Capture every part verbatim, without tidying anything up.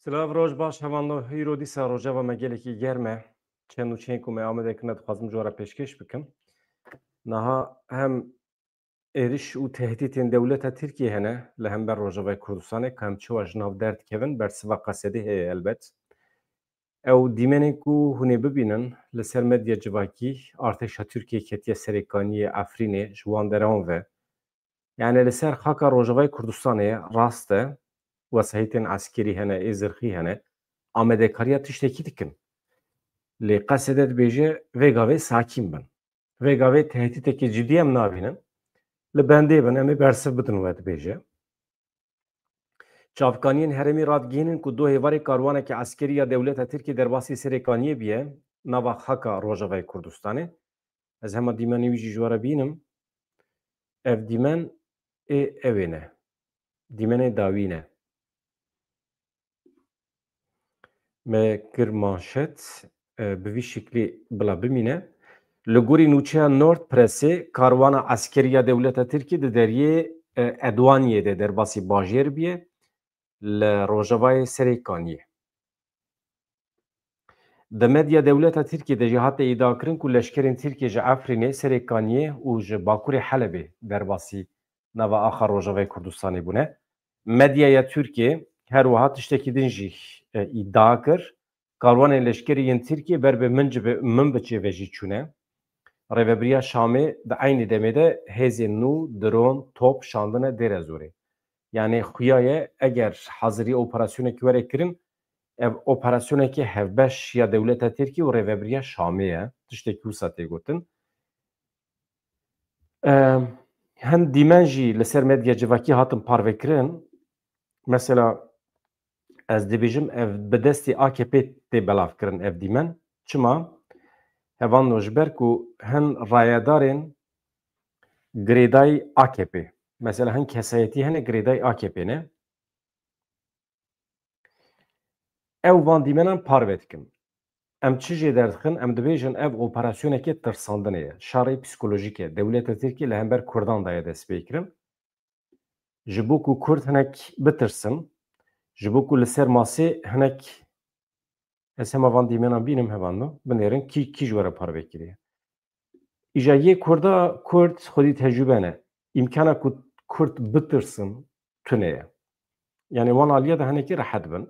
Silav, roj baş hevalno. Îro dîsa rojeva me gelekî germ e. Çend nûçeyên ku me amade kirine dixwazim ji we re pêşkêş bikim. Niha hem êriş û tehdîtên dewleta Tirkiyê hene li hember Rojavayê Kurdistanê, ku em çawa ji nav derdikevin, bersiva Qesedê heye elbet. Ew dîmenên ku hûn ê bibînin li ser medya civakî, artêşa Tirkiyê ketiye Serêkaniyê, Efrînê, ji wan derewan ve. Yani li ser xaka Rojavayê Kurdistanê rast e, wesayîtên eskerî hene, ê zirxî hene, amadekariya tiştekî dikin. Lê Qesede dibêje vê gavê sakîn bin. Vê gavê tehdîtekî cidî em nabînin. Li bendê bin, em ê bersiv bidin we, dibêje. Çavkaniyên herêmî radigihînin ku du hêvarê karwaneke eskerî ya dewleta Tirkiyê derbasî Serêkaniyê biye, nava xaka Rojavayê Kurdistanê. Ez hema dîmenê wî jî ji we re bînim. Ev dîmen ê ew ê ne. Dîmenê dawî ne. Me kir manşet, e, bi vî şiklî bila bimîne. Li gorî nûçeya Nord Pressê, karwana eskerî ya dewleta Tirkiyê di deriyê, e, Edwaniyê de derbasî bajêr biye, li rojavayê Serêkaniyê. Di medya dewleta Tirkiyê de jî hate îdiakirin ku leşkerên Tirkiyê ji Efrînê, Serêkaniyê û ji bakurê Helebê derbasî nava axa Rojavayê Kurdistanê bûne. Medyaya Tirkiyê her wiha tiştekî din jî, e, îdia kir. Karwanên leşkerî yên Tirkiyê ber bi Minc-, Minbiçê ve jî çûne. Rêvebiriya Şamê di eynî demê de hêzên nû, dron, top şandine Dêrezorê. Yani xuya ye, eger hazirî operasyonekî were kirin, ev operasyonekî hevbeş ya dewleta Tirkî û Rêvebiriya Şamê ye. Tiştekî wisa tê gotin. Em, hin dîmen jî li ser medya civakî hatin parvekirin. Mesela, ez dibêjim, ev bi destê A K P tê belavkirin ev dîmen. Çima? Hevalno, ji ber ku hin rayedarên girêdayî A K P, mesela hin kesayetî hene girêdayî A K P ne, ew van dîmenan parve dikin. Em çi jê derdixin? Em dibêjin ev operasyoneke tirsandinê ye. Şerê psîkolojîk e. Dewleta Tirkiyê li hember Kurdan daye destpêkirin. Ji bo ku Kurd hinek bitirsin, ji bo ku li ser masê hinek, ez hema van dîmenan bînim, hevalno, binêrin kî, kî ji we re parve kiriye. Îja yê Kurda, Kurd xwedî tecrûbe ne. Îmkana ku Kurd bitirsin tune ye. Yani wan aliya de hinekî rehet bin.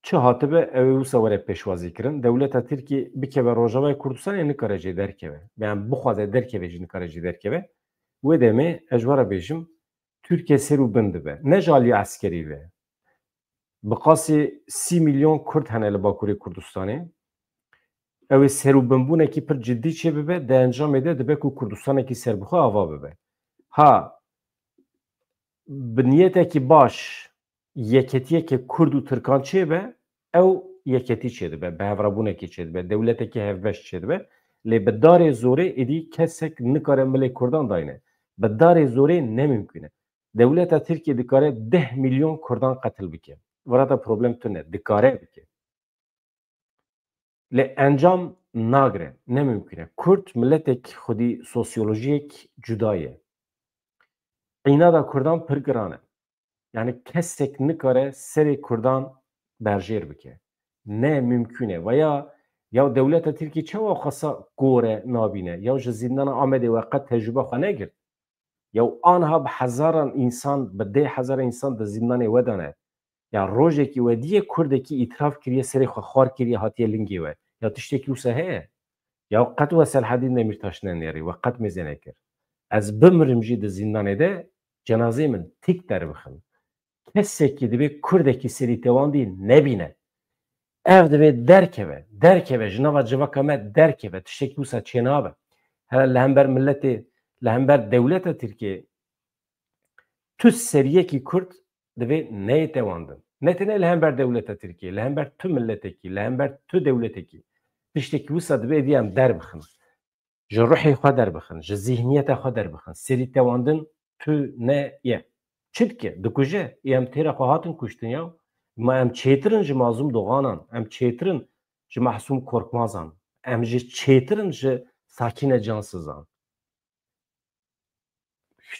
Çi hatibe, ew ê wisa were pêşwazî kirin. Dewleta Tirkî bikeve Rojavayê Kurdistanê, nikare jê derkeve. Yani bixwaze derkeve jî nikare jê derkeve. Wê demê ez ji we re bêjim, Tirkiye ser û bin dibe. Ne ji aliyê eskerî ve. Bi qasî sî milyon Kurd hene li Bakurê Kurdistanê. Ew ê ser û binbûnekî pir cidî çêbibe, di encamê de dibe ku Kurdistanekî serbixwe ava bibe. Ha, bi niyetekî baş yeketiyeke Kurd û Tirkan çêbe, ew yeketî çêdibe, bi hevrabûnekê çêdibe, dewletekî hevbeş çêdibe. Lê bi darê zorê êdî kesek nikare milê Kurdan dayne. Bi darê zorê ne mimkûn e. Dewleta Tirkiyê dikare deh milyon Kurdan qetil bike. Virata problem tune, dikare bike. Lê encam nagire, ne mimkûn e. Kurd miletek xwedî sosyolojiyek cuda ye. Înada Kurdan pir giran e. Yani kesek nikare serê Kurdan berjêr bike. Ne mimkûn e. Veya ya dewleta Tirkî çawa xwesa gore nabîne? Ya ji zîndana Amedê we qet tecrûbe xwe negirt? Ya anha bi hezaran însan, bi dê hezara însan di zîndanê we de ne. Ya rojekî we dîye Kurdekî îtiraf kiriye, serê xwe xwar kiriye, hatiye lingê we. Ya tiştekî wisa heye? Ya qet we Selhedîn Demîrtaş nenêrî, we qet mêze nekir. Ez bimirim jî di zîndanê de cenazeyê min tîk derbixin. Kesekî divê Kurdekî serî tewandî nebîne. Ev divê derkeve, derkeve, ji nava civaka me derkeve, tiştekî wisa çênabe. Hele li hember miletê, li hember dewleta Tirkiyê tu seriyekî Kurd divê neyê tewandin. Ne tenê li hember dewleta Tirkiyê, li hember tu miletekî, li hember tu dewletekî. Tiştekî wisa divê êdî em derbixin. Ji ruhê xwe derbixin, ji zîhniyeta xwe derbixin. Serî tewandin tu ne ye. Çi dike? Dikuje. Ê em têra xwe hatin kuştin ya. Ma em çêtir in ji Mazlûm Doxanan, em çêtir in ji Mahsûm Korkmazan, em ji çêtir in ji Sakîne Cansizan.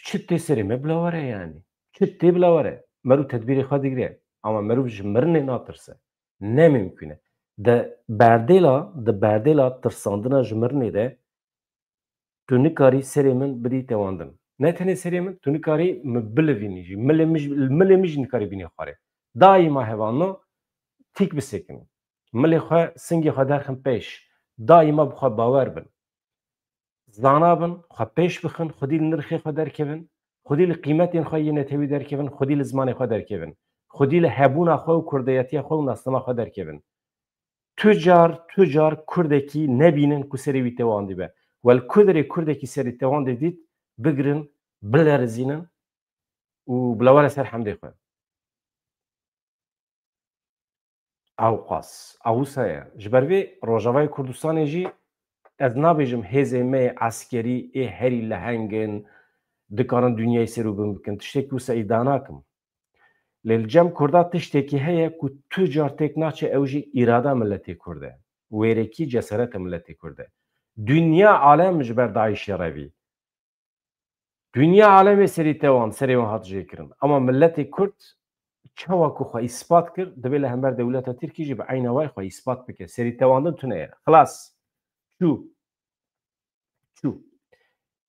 Çi tê serê me bila were yani? Çi tê bila were? Mero tedbîrê xwe digire. Ama merov ji mirinê natirse. Ne mimkun e. Di berdêla, di berdêla tirsandina ji mirinê de tu nikarî serê min bidî tewandin. Ne tenê serê min, tu nikarî min bilivînî jî. Milê min jî, milê min jî nikarî bînî xwarê. Daîma hevalno tîk bisekin. Milê xwe, singê xwe derxin pêş. Daîma bi xwe bawer bin. Zana bin, xwe pêş bixin, xwedî li nirxê xwe derkevin, xwedî li qîmetên xwe yê netewî derkevin, xwedî li zimanê xwe derkevin, xwedî li hebûna xwe û kurdeyetiya xwe û nasnama xwe derkevin. Tu car, tu car kurdekî nebînin ku serê wî tewandî be. Wel, ku derê kurdekî serê tewandî dît, bigirin, bilerizînin û bila were ser hemdê xwe. Ewqas. Ew wisa ye. Ji ber vê Rojavayê Kurdistanê jî ez nabêjim hêzê me yê eskerî ê herî leheng in, dikarin dinyayê ser û bin bikin. Tiştekî wisa îdia nakim. Lê li cem Kurda tiştekî heye ku tu car têk naçe, ew jî îrada miletê Kurd e. Wêrekî, cesareta miletê Kurd e. Dinya alem ji ber DAIŞê revî. Dinya alemê serî tewan, serê wan hat jêkirin. Ama miletê Kurd çawa ku xwe îspat kir, divê li hember dewleta Tirkî jî bi eyna wayî xwe îspat bike. Serî tewandin tune ye. Xilas. Çû. Çû.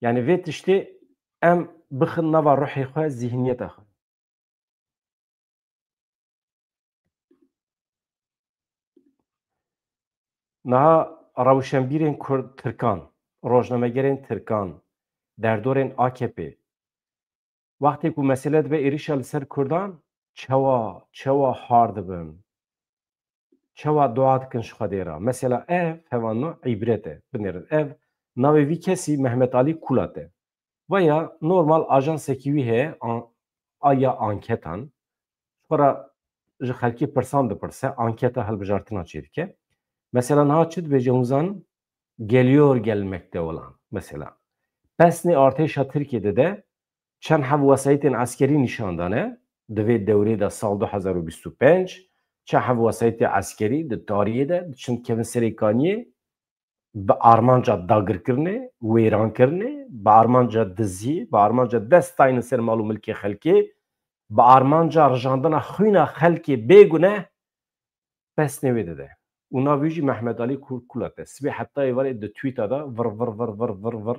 Yani vê tiştê em bixin nava ruhê xwe, zihniyeta xwe. Niha rewşenbîrên Kurd, Tirkan, rojnamegerên Tirkan, derdorên A K P, wextê ku mesele dibe êrişa li ser Kurdan, çawa, çawa har dibin, çawa dua dikin ji Xwedê re. Mesela ev hevalno îbret e, binêrin. Ev navê vî kesî Mehmet Alî Kulat e. Veya normal ajansekî wî heye, an-, a ya anketan. Ji xwe re ji xelkê pirsan dipirse, anketa hilbijartina çêdike. Mesela niha çi dibêje hûn zanin? Geliyor gelmekte olan. Mesela. Pesnê artêşa Tirkiyê dide çend heb wesayîtên eskerî nîşan dane. Di vê dewrê de sal du hezar û bîst û pênc çend heb wesayîtê eskerî di tariyê de diçin dikevin serê kaniyê, bi armanca dagirkirinê, wêrankirinê, bi armanca diziyê, bi armanca dest dayînê ser mal û milkê xelkê, bi armanca rijandina xwîna xelkê bêguneh pesnê wê dide. Û navê wî jî Mehmet Alî Kur-, Kulat e. Sibê heta êvarê di twîta de vir, vir, vir, vir, vir, vir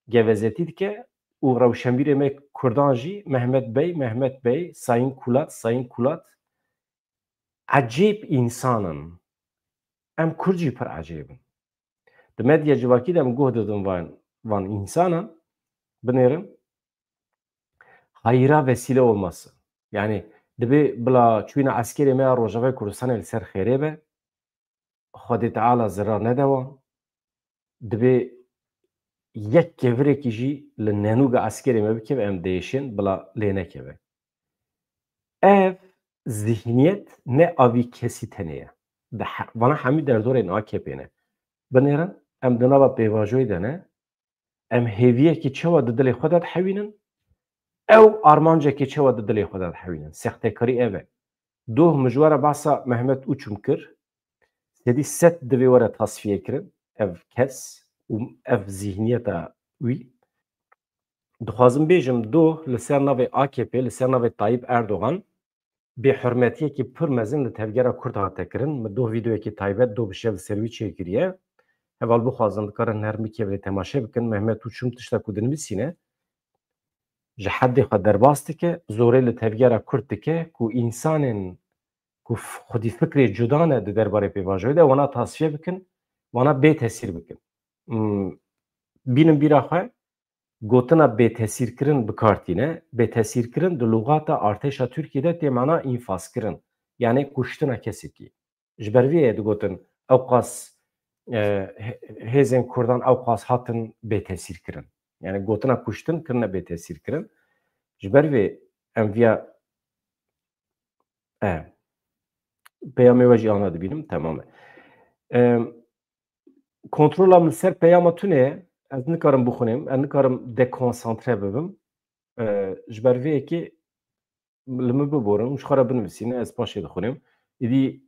gevezetî dike û rewşenbîrê me Kurdan jî Mehmet Bey, Mehmet Bey, Sayın Kulat, Sayın Kulat. Ecêb însan in. Em Kurd jî pir ecêb in. Di medya civakî de em guh didin van, van însanan, binêrin, hayıra vesile olması. Yani dibê bila çûyîna eskerê me ya Rojavayê Kurdistanê li ser xêrê be, Xwedê Teala zirar nede wan. Dibê yek kevirekî jî li nenûga eskerê me bikeve, em diêşên bila lê nekeve. Ev zihniyet ne a vî kesî tenê ye. Di he-, vana hemî derdorên A K P ne. Binêrin, em di nava pêvajoyê de ne. Em hêviyekî çawa di dilê xwe de dihewînin, ew armancekî çawa di dilê xwe de dihewînin. Sextekarî ev e. Doh min ji we re behsa Mehmet Uçum kir. Sedî sed divê were tasfiye kirin ev kes û ev zihniyeta wî. Dixwazim bêjim, doh li ser navê A K P, li ser navê Tayyip Erdogan, bêhurmetiyekî pir mezin li tevgera Kurd hate kirin. Min doh vîdeoyekî taybet doh bi şev li ser wî çêkiriye. Heval bixwazin dikarin her bikevin temaşe bikin. Mehmet Uçum tişta ku dinivîsîne, ji heddê xwe derbas dike, zorê li tevgera Kurd dike ku însanên ku f-, xwedî fikrê cuda ne di derbarê pêvajoyê de, wana tasfiye bikin, wana bê tesîr bikin. Hmm, bînin bîra xwe, gotina bêtesîrkirin bi kar tîne. Bêtesîrkirin di lûgata artêşa Tirkiyê de tê mana înfazkirin, yanî kuştina kesekî. Ji ber vê ye digotin, ewqas, e, hê-, hêzên Kurdan ewqas hatin bêtesîrkirin. Yanî gotina kuştin kirine bêtesîrkirin. Ji ber vê em viya, e, peyamê we jî ana dibînim, temam e. E, kontrola min ser peyama tune ye, ez nikarim bixwînim, ez nikarim dekonsantre bibim. E, ji ber vê yekê li min biborin, ji xwe re binivîsînin, ez paşê dixwînim. Îdî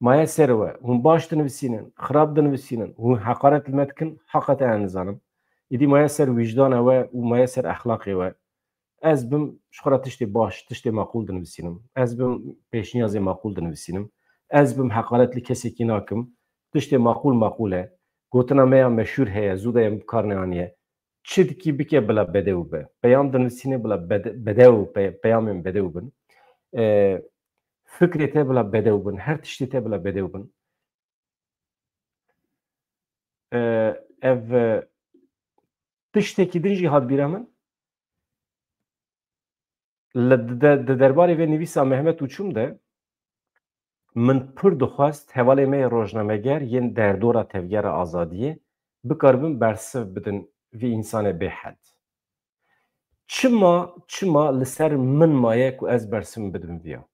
maye ser we, hûn baş dinivîsînin, xirab dinivîsînin, hûn heqaret li me dikin, heqeten ez nizanim. Îdî maye ser wîjdana we û maye ser exlaqê we. Ez bim ji xwe re tiştê baş, tiştê maqûl dinivîsînim. Ez bim pêşniyazê maqûl dinivîsînim. Ez bim heqaret li kesekî nakim. Tiştê maqûl maqûl e. Gotina me ya meşhûr heye, zû de em bi kar neaniye. Çi dikî bike bila bedew be. Peyam dinivîsînê bila bede-, bedew, pe-, peyamên bedew bin. E, fikrê te bila bedew bin. Her tiştê te bila bedew bin. E, ev, e, tiştekî din jî hat bîra min. Li de, di derbarê vê nivîsa Mehmet Uçum de min pir dixwest hevalê me yê rojnameger yên derdora Tevgera Azadiyê bikaribin bersiv bidin vî însanê bêhed. Çima, çima li ser min maye ku ez bersiv bidim viya?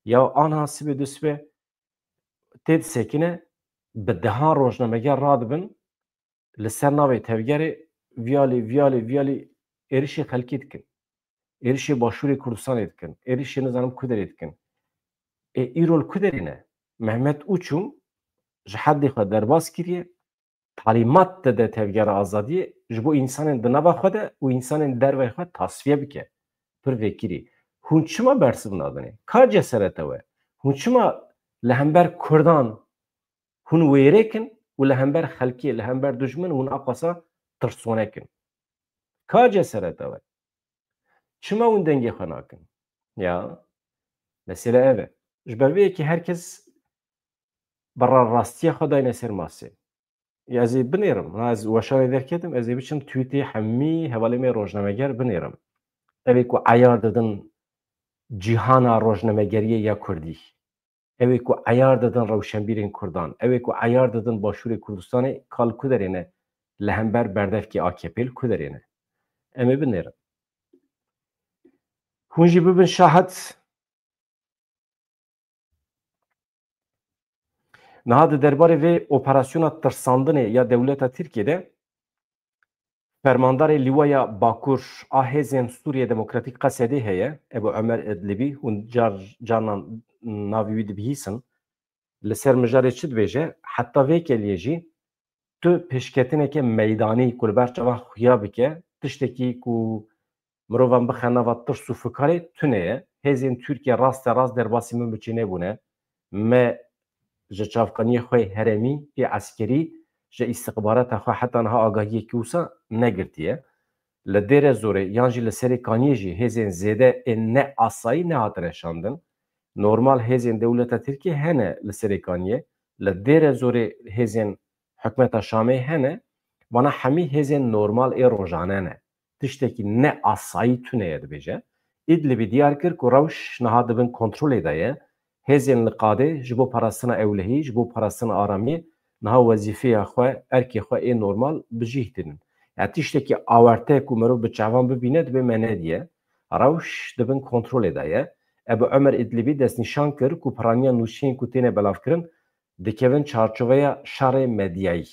Ya anha sibê du sibê tê disekine, bi dehan rojnameger radibin, li ser navê tevgerê viyalî, viyalî, viyalî êrişê xelkê dikin. Êrişê Başûrê Kurdistanê dikin. Êrişê nizanim ku derê dikin. Ê, îro li ku derê ne? Mehmet Uçum ji heddê xwe derbas kiriye, talîmat dide Tevgera Azadiyê ji bo însanên di nava xwe de û însanên dervey xwe tasfiye bike. Pir vekirî. Hûn çima bersiv nadinê? Ka cesereta we? Hûn çima li hember Kurdan hûn wêrêk in û li hember xelkê, li hember dijmin hûn aqasa tirsonek in? Ka cesereta we? Çima hûn dengê xwe nakin? Ya, mesele ev e. Ji ber vê yekê her kes bi ra-, rastiya xwe dayne ser masê. Ya ez ê binêrim. Na ez weşanê derketim, ez ê biçim tweetê hemî hevalê me rojnameger binêrim. Ev ê ku eyar didin cîhana rojnamegeriyê ya kurdî. Ew ê ku eyar didin rewşenbîrên Kurdan, ew ê ku eyar didin Başûrê Kurdistanê, ka li ku derê ne? Li hember berdevkê A K P li ku derê ne? Em ê binêrin. Hûn jî bibin şahid. Niha di derbarê vê operasyona tirsandinê ya dewleta Tirkiyê de, Fermandarê Lîwaya Bakur a Hêzên Sûriye Demokratîk Qesedê heye, Ebu Omer Idlibî, hûn car, carnan navê wî dibihîsin. Li ser mijarê çi dibêje? Heta vê keliyê jî tu pêşketineke meydanî ku li ber çavan xuya bike, tiştekî ku mirovan bixe nava tirs û fikarê tune ye. Hêzên Tirkiye raste rast derbasî min biçî nebûne. Me ji çavkaniyê xwe yê herêmî ê eskerî, ji îstixbarata xwe heta niha agahiyekî wisa negirtiye. Li Dêre Zorê yan jî li Serê Kaniyê jî hêzên zêde ên ne asayî nehatine şandin. Normal hêzên dewleta Tirkiyê hene li Serê Kaniyê, li Dêre Zorê hêzên hikûmeta Şamê hene, vana hemî hêzên normal ê rojane ne. Tiştekî ne asayî tune ye dibêje. Îdlibî diyar kir ku rewş niha di bin kontrolê de ye. Hêzên li qadê ji bo parastina ewlehî, ji bo parastina aramiyê niha wezîfeya xwe, erkê xwe ê normal bi cih tînin. Ya tiştekî awarte ku mirov bi çavan bibîne dibe me nediye. Rewş di bin kontrolê de ye. Ebu Omer Îdlibî destnîşan kir ku piraniya nûçeyên ku têne belavkirin dikevin çarçoveya şerê medyayî.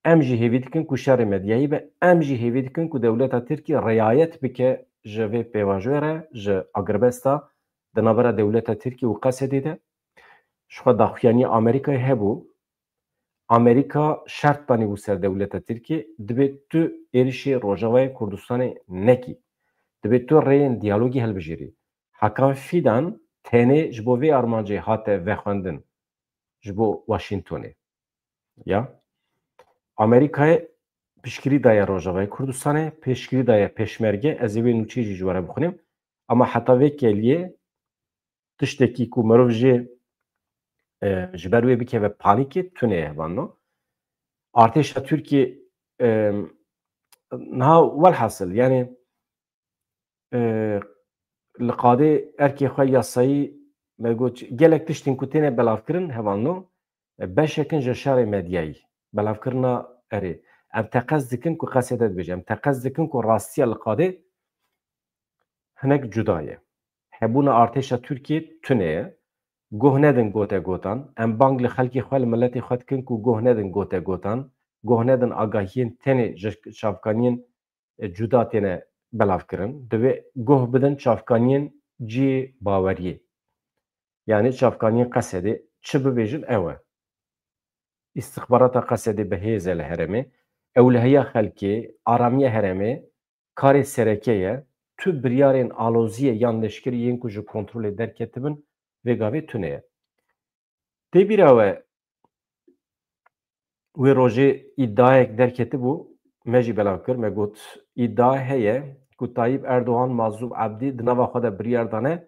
Em jî hêvî dikin ku şerê medyayî be, em jî hêvî dikin ku dewleta Tirkî riayet bike ji vê pêvajoyê re, ji agirbesta di navbera dewleta Tirkî û Qesedê de. Ji xwe daxuyaniya Amerîkayê hebû. Amerîka şert danîbû ser dewleta Tirkiyê, dibê tu êrişê Rojavayê Kurdistanê nekî. Dibê tu rêyên diyalogî hilbijêrî. Hakan Fidan tenê ji bo vê armancê hate vexwendin ji bo Washingtonê. Ya. Amerîkayê piştgirî daye Rojavayê Kurdistanê, piştgirî daye Pêşmerge, ez ê wê nûçeyê jî ji we re bixwînim. Ama heta vê keliyê tiştekî ku mirov jê, e, ji ber wê bikeve panîkê tune ye hevalno. Artêşa Tirkiyê, e, niha welhasil, yani, e, li qadê erkê xwe yasayî, me got, gelek tiştên ku têne belavkirin hevalno, e, beşek in ji şerê medyayî. Belavkirina erê. Em teqez dikin ku Qesedê dibêje. Em teqez dikin ku rastiya li qadê hinek cuda ye. Hebûna artêşa Tirkiyê tune ye. Guh nedin gote gotan. Em bang li xelkê xwe, li miletê xwe dikin ku guh nedin gote gotan. Guh nedin agahiyên tenê ji çavkaniyên, e, cuda têne belavkirin. Divê guh bidin çavkaniyên cihê baweriyê. Yani çavkaniyên Qesedê çi bibêjin ew e. Îstixbarata Qesedê bi hêz e li herêmê. Ewlehiya xelkê, aramiya herêmê, karê sereke ye. Tu biryarên aloziyê yan leşkerî yên ku ji kontrolê derketibin, vê gavê tune ye. Tê bîra we, wê rojê îdiayek derketibû, me jî belav kir, me got, îdia heye ku Tayyip Erdogan, Mazlûm Ebdî di nava xwe de biryar dane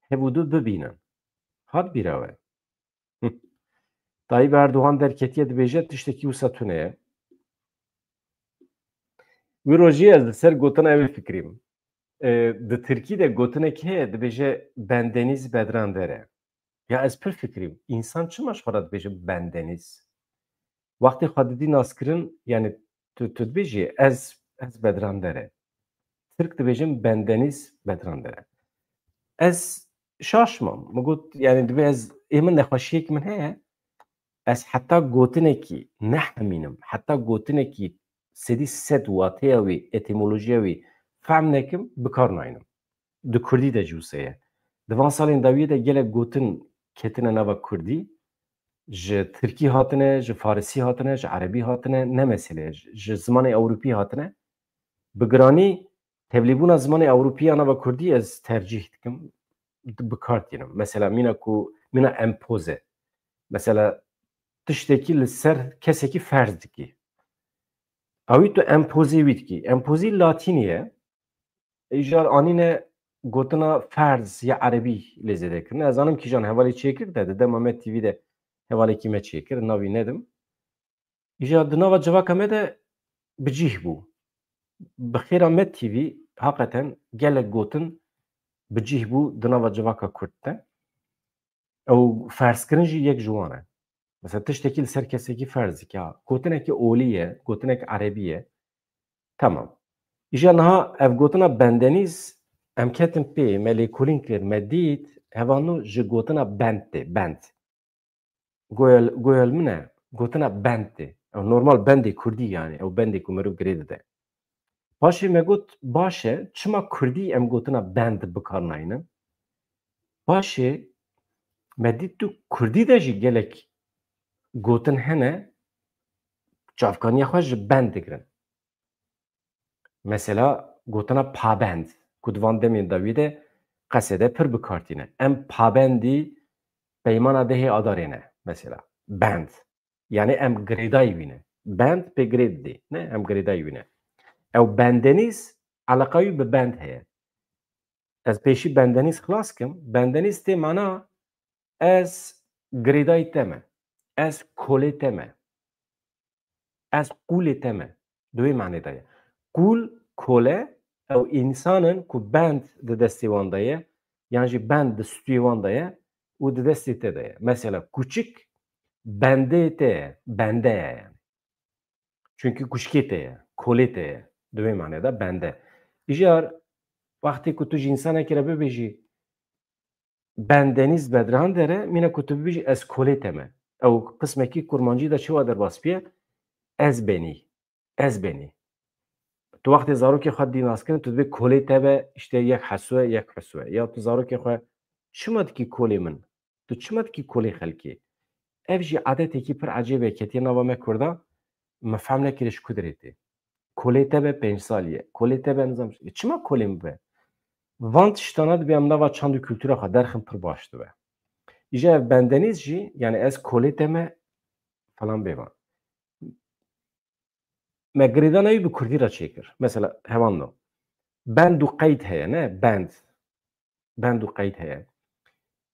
hev û du bibînin. Hat bîra we. Tayyip Erdogan derketiye, dibêje tiştekî wisa tune ye. Wî rojî ez li ser gotina wê fikirîm. E, di tirkî de gotinek heye, dibêje bendenîz bedran dere. Ya ez pir fikirîm, însan çima ji xwe re dibêje bendenîz? Wextê xwe didî naskirin, yani tu, tu dibêjî ez, ez bedran dere. Tirk dibêjin bendenîz bedran dere. Ez şaş mam. Min got, yani dibê ez, ê min nexweşiyek min heye. Ez heta gotinekî nehemînim, heta gotinekî sedî sed wateya wî, etimolojiya wî fehm nekim, bi kar naynim. Di kurdî de jî wisa ye. Di van salên dawiyê de gelek gotin ketine nava kurdî. Ji tirkî hatine, ji farisî hatine, ji erebî hatine, ne mesele ye. Ji, ji zimanê ewropî hatine. Bi giranî tevlîbûna zimanê ewropî ya nava kurdî ez tercîh dikim, bi kar tînim. Mesela mîna ku, mîna empoze. Mesela tiştekî li ser kesekî ferz dikî. Ewî tu empozê wî dikî. Empozî latînî ye. Îcar anîne gotina ferz ya erebî lê zêde kirine. Ez zanim kîjan hevalê çêkir de, di dema me T V de hevalekî me çêkir, navî nedim. Îja di nava civaka me de bi cih bû. Bi xêra me T V haqeten gelek gotin bi cih bû di nava civaka kurd de. Ew ferzkirin jî yek ji wan e. Mesela tiştekî li ser kesekî ferz dike. Ha, gotinekî olî ye, gotinek erebî ye. Tamam. Îja niha ev gotina bendenîz em ketin pê, me lêkolîn kir, me dît, hevano ji gotina bend tê, bend. Goyel, goyel min e, gotina bend tê. Ew normal bendê kurdî yani, ew bendê ku meriv girê dide. Paşê me got, baş e, çima kurdî em gotina bend bi kar naynin? Paşê me dît tu kurdî de jî gelek gotin hene, çavkaniya xwe ji bend digirin. Mesela gotina pabend, ku di van demên dawî de qesede pir bi kar tîne. Em pabendî peymana dehê Adarê ne, mesela. Bend. Yani em girêdayî wî ne. Bend pê girê didê. Ne, em girêdayî wî ne. Ew bendenîz eleqa wî bi bend heye. Ez pêşî bendenîz xilas kim. Bendenîz tê mana ez girêdayî te me. Ez kolê te me. Ez qûlê te me. Di wê manê de ye. Qûl, kole, ew însan in ku bend di destê wan de ye, yan jî bend di stûyê wan de ye û di destê te de ye. Mesela kûçik bendê te ye, bende ye yani. Çunkî kûçikê te ye, kolê te ye. Di wê manê de bende. Îcar wextê ku tu ji însanekî re bibêjî, bendenîz bedran dere, mîna ku tu bibêjî ez kolê te me. Ew qismekî kurmancî de çawa derbas bûye? Ez benî. Ez benî. Tu wextê zarokê xwe dî nas kirin, tu dibê kolê te be, işte yek heso ye, yek heso ye. Ya tu zarokê xwe çima dikî kolê min? Tu çima dikî kolê xelkê? Ev jî adetekî pir ecêb e, ketiye nava me kurda, me fehm nekiriye ji ku derê tê. Kolê te be pênc salî ye. Kolê te be nizam çi. Çima kolê min be? Van tiştana dibê em nava çand û kultura xwe derxin pir baş dibe. Îja ev bendenîz jî, yani ez kolê te me falan bê van. Me girêdana wî bi kurdî re çêkir. Mesela hevan do. Bend û qeyd heye, ne? Bend. Bend û qeyd heye.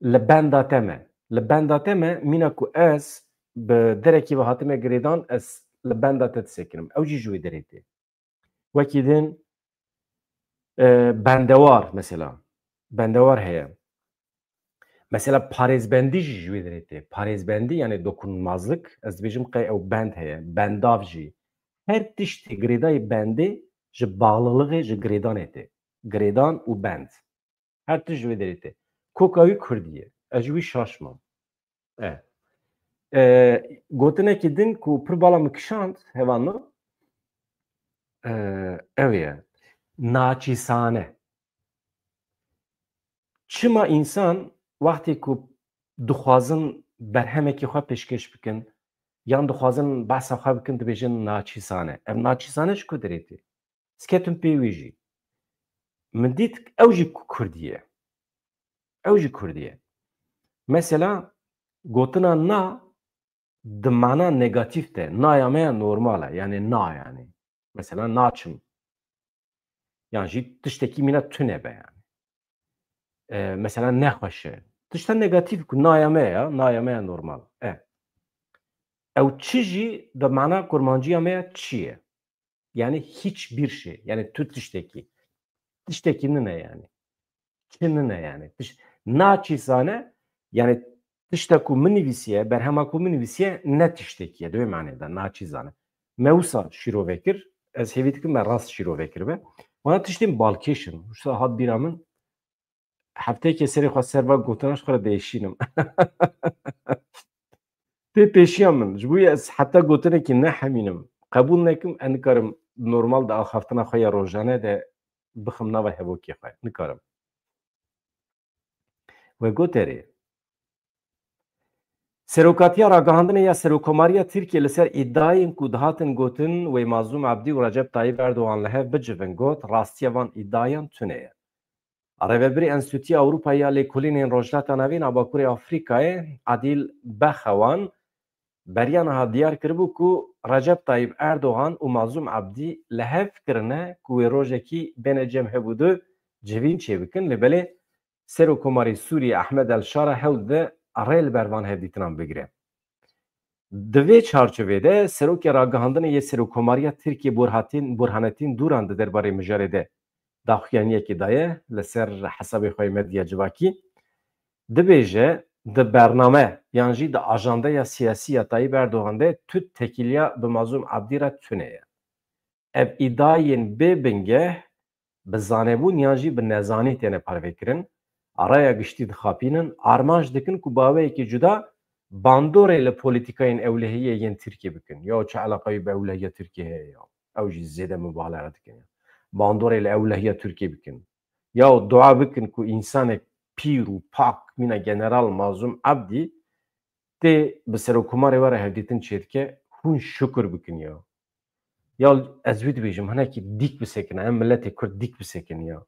Li benda te me. Li benda te me, mîna ku ez bi derekî ve hatime girêdan, ez li benda te disekinim. Ew jî ji wê derê tê. Wekî din, e, bendewar mesela. Bendewar heye. Mesela parêzbendî jî ji wê derê tê. Parêzbendî yani dokunulmazlık, ez dibêjim qey ew bend heye. Bendav jî. Her tiştê girêdayî bendê ji bağlılığı, ji girêdanê tê. Girêdan û bend. Her tişt ji wê derê tê. Koka wî kurdî ye. Ez ji wî şaş mam. E. E, gotinekî din ku pir bala min kişand, hevalno, e, ew ye. Naçîsane. Çima însan wextê ku dixwazin berhemekî xwe pêşkêş bikin, yan dixwazin behsa xwe bikin, dibêjin naçîsane. Ev naçîsane ji ku derê tê? Ez ketim pê wî jî. Min dît ew jî Kurdî ye. Ew jî Kurdî ye. Mesela gotina na di mana negatîf de, naya me ya normal e. Yani na yani. Mesela naçim. Yan jî tiştekî mîna tune be yani. E, mesela nexweş e. Tişta negatîf ku naya me ya, naya me ya normal. E. Ew çi jî di mana kurmanciya me ya çi ye? Yani hiçbir şey. Yani tu tiştekî. Tiştekî nine yani. Çi nine yani. Tiş, naçî zane, yani tişta ku min nivîsiye, berhema ku min nivîsiye, ne tiştekî ye. Di wê manê de naçî zane. Me wisa şîrove kir, ez hêvî dikim me rast şîrove kiribe. Wana tiştên balkêş in. Wisa hat bîra min, hefteyekê serê xwe ser va gotina ji xwe re diêşînim. Tê pêşiya min. Ji bo ye ez heta gotinekî nehemînim, qebûl nekim, ez nikarim normal di axaftina xwe ya rojane de bixim nava hevokê xwe. Nikarim. We got erê. Serokatiya Ragihandinê ya Serokomariya Tirkiyê li ser îdiayên ku dihatin gotin wê Mazlûm Ebdî û Recep Tayyip Erdogan li hev bicivin got, rastiya van îdiayan tune ye. Rêvebirê Enstîtuya Ewropa ya Lêkolînên Rojhilata Navîn a Bakurê Afrîkayê Adîl Bexewan beriya niha diyar kiribû ku Recep Tayyip Erdogan û Mazlûm Ebdî li hev kirine ku wê rojekî bêne cem hev û du civîn çêbikin, lê belê Serokomarê Sûriyê Ehmed El Şara hewl dide rê li ber van hevdîtinan bigire. Di vê çarçovê de Serokê Ragihandinê yê Serokomariya Tirkiyê Burhatîn, Burhanetîn Duran di derbarê mijarê de daxuyaniyekê daye li ser hesabê xwe yê medya civakî. Dibêje, di bername yan jî di ajandeya siyasî ya Tayyip Erdogan de tu tekîliya bi Mazlûm Abdî re tune ye. Ev îdiayên bê bingeh bi zanebûn yan jî bi nezanî têne parvekirin, raya giştî dixapînin, armanc dikin ku bi aweyekî cuda bandorê li polîtîkayên ewlehiyê yên Tirkiyê bikin. Ya çi eleqa wî bi ewlehiya Tirkiyê heye ya? Ew jî zêde mubalexe dikin ya. Bandorê li ewlehiya Tirkiyê bikin. Ya dua bikin ku însanek pîr û pak mîna General Mazlûm Abdî tê bi Serokomarê we re hevdîtin çêdike, hûn şukur bikin ya. Ya ez wî dibêjim, hinekî dîk bisekine, em miletê Kurd dîk bisekine ya.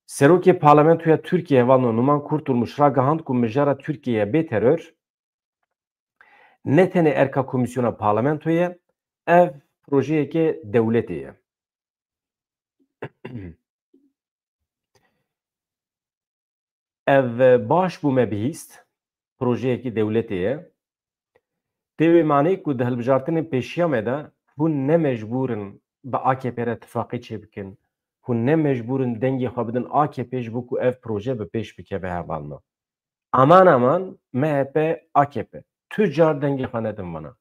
Serokê Parlamentoya Tirkiyê hevalno Numan Kurtulmuş ragihand ku mijara Tirkiyeye bê teror ne tenê erka komîsyona parlamentoyê ye, ev projeyeke dewletê ye. Ev baş bû me bihîst, projeyekî dewletê ye. Tê wê manê ku di hilbijartinên pêşiya me de hûn ne mecbûr in bi A K P re tifaqê çêbikin, hûn ne mecbûr in dengê xwe bidin A K P ji bo ku ev proje bi pêş bikeve hevalno. Aman aman M H P A K P tu car dengê xwe nedin vana.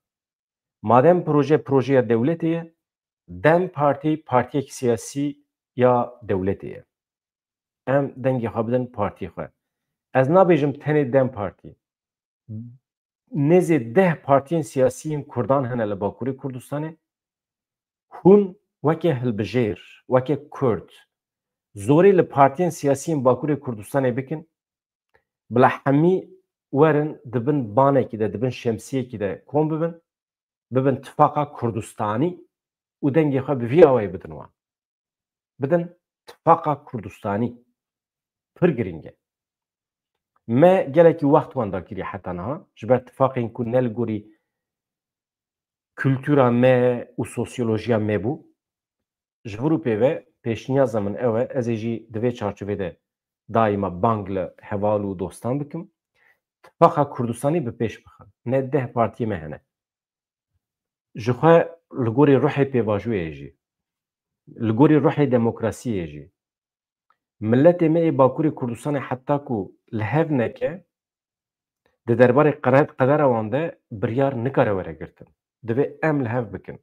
Madem proje projeya dewletê ye, DEM Partî partiyek siyasî ya dewletê ye. Em dengê xwe bidin partiyê xwe. Ez nabêjim tenê DEM Partî. Nêzê deh partiyên siyasî yên Kurdan hene li Bakurê Kurdistanê. Hûn weke hilbijêr, weke Kurd, zorê li partiyên siyasî yên Bakurê Kurdistanê bikin, bila hemî werin di bin banekî de, di bin şemsiyekî de kom bibin, bibin tifaqa Kurdistanî û dengê xwe bi vî awayî bidin wan. Bidin tifaqa Kurdistanî. Pir girîng e. Me gelekî wext wenda kiriye heta niha, ji ber tifaqên ku ne li gorî kultura me û sosyolojiya me bû. Ji vir û pê ve pêşniyaza min ew e, ez ê jî di vê çarçovê de daîma bang li heval û dostan bikim. Tifaqa Kurdistanî bi pêş bixin. Ne deh partiyê me hene. Ji xwe li gorî ruhê pêvajoyê jî, li gorî ruhê demokrasiyê jî, miletê me ê Bakurê Kurdistanê heta ku li hev neke, di derbarê qere-, qedera wan de biryar nikare were girtin. Divê em li hev bikin.